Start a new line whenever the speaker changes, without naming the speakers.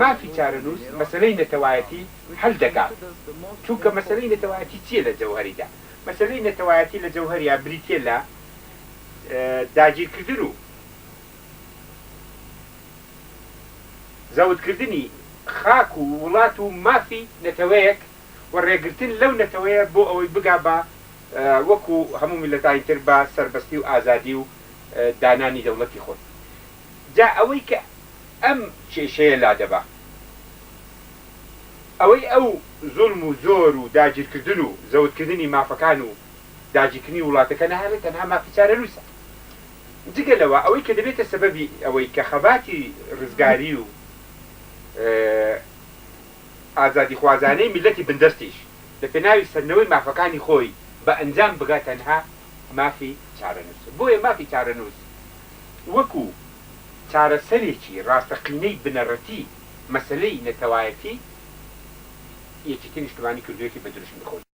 مافی چارەنووس مەسەلەی نەتەوایەتی حەل دەکات، چونکە مەسەلەی نەتەوایەتی چییە لە جەوهەریدا؟ مەسەلەی نەتەوایەتی لە جەوهەریا بریتییە لە داگیرکردن و زەوتکردنی خاک و وڵات و مافی نەتەوەیەک و ڕێگرتن لەو نەتەوەیە بۆ ئەوەی بگا بە وەکو هەموو میللەتانی تر بە سەربەستی و ئازادی و دانانی دەوڵەتی خۆی. جا ئەوەی کە ئەم کێشەیە لادەبا، ئەوەی ئەو زوڵم و زۆر و داگیرکردن و زەوتکردنی مافەکان و داگیرکردنی وڵاتەکە نەهێڵێ تەنها مافی چارەنووسە. جگە لەوە ئەوەی کە دەبێتە سەبەبی ئەوەی کە خەباتی ڕزگاری و ئازادیخوازانەی میللەتی بندەستیش لە پێناوی سەندنەوەی مافەکانی خۆی بە ئەنجام بگا تەنها مافی چارەنووسە. بۆیە مافی چارەنووس وەکو چارەسەرێکی ڕاستەقینەی بنەڕەتی مەسەلەی نەتەوایەتی یەکێتی نیشتمانی کردوویەتی بە دروشمی خۆی.